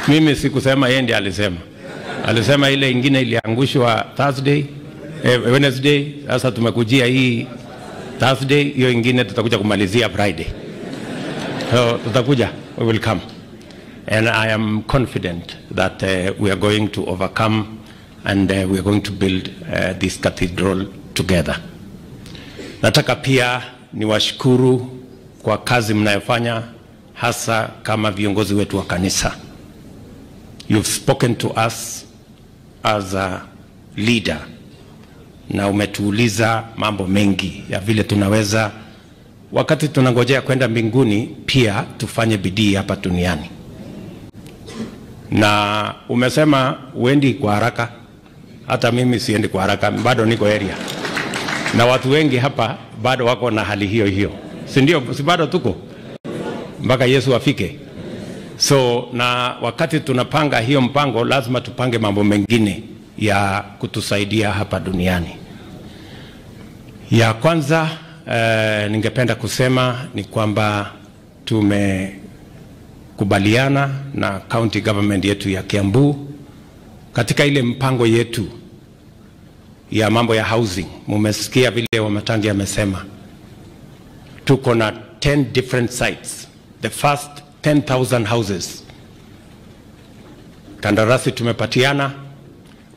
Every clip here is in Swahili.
Mimi sikusema, yeye ndiye alisema. Alisema ile ingine iliangushwa Thursday, Wednesday, sasa tumekujia hii Thursday, hiyo ingine tutakuja kumalizia Friday. So tutakuja, we will come. And I am confident that we are going to overcome and we are going to build this cathedral together. Nataka pia niwashukuru kwa kazi mnayofanya, hasa kama viongozi wetu wa kanisa. You've spoken to us as a leader na umetuuliza mambo mengi ya vile tunaweza, wakati tunangojea kwenda mbinguni, pia tufanye bidii hapa duniani. Na umesema uendi kwa haraka, hata mimi siendi kwa haraka, bado niko area. Na watu wengi hapa bado wako na hali hiyo hiyo, si ndio? Si bado tuko mpaka Yesu afike. So na wakati tunapanga hiyo mpango, lazima tupange mambo mengine ya kutusaidia hapa duniani. Ya kwanza ningependa kusema ni kwamba tumekubaliana na county government yetu ya Kiambu katika ile mpango yetu ya mambo ya housing. Mumesikia vile Wamatangi amesema tuko na 10 different sites, the first 10,000 houses. Kandarasi tumepatiana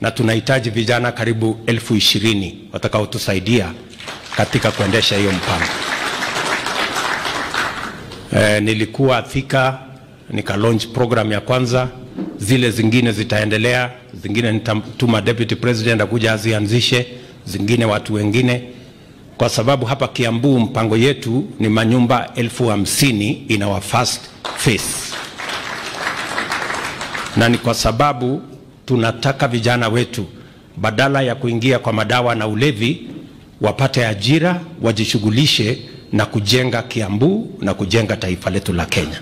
na tunahitaji vijana karibu 20,000 watakaotusaidia katika kuendesha hiyo mpango. Nilikuwa Thika nika launch program ya kwanza, zile zingine zitaendelea, zingine nitatuma deputy president akuja azianzishe, zingine watu wengine, kwa sababu hapa Kiambu mpango yetu ni manyumba 50,000 in our first phase. Na ni kwa sababu tunataka vijana wetu badala ya kuingia kwa madawa na ulevi wapate ajira, wajishughulishe na kujenga Kiambu na kujenga taifa letu la Kenya.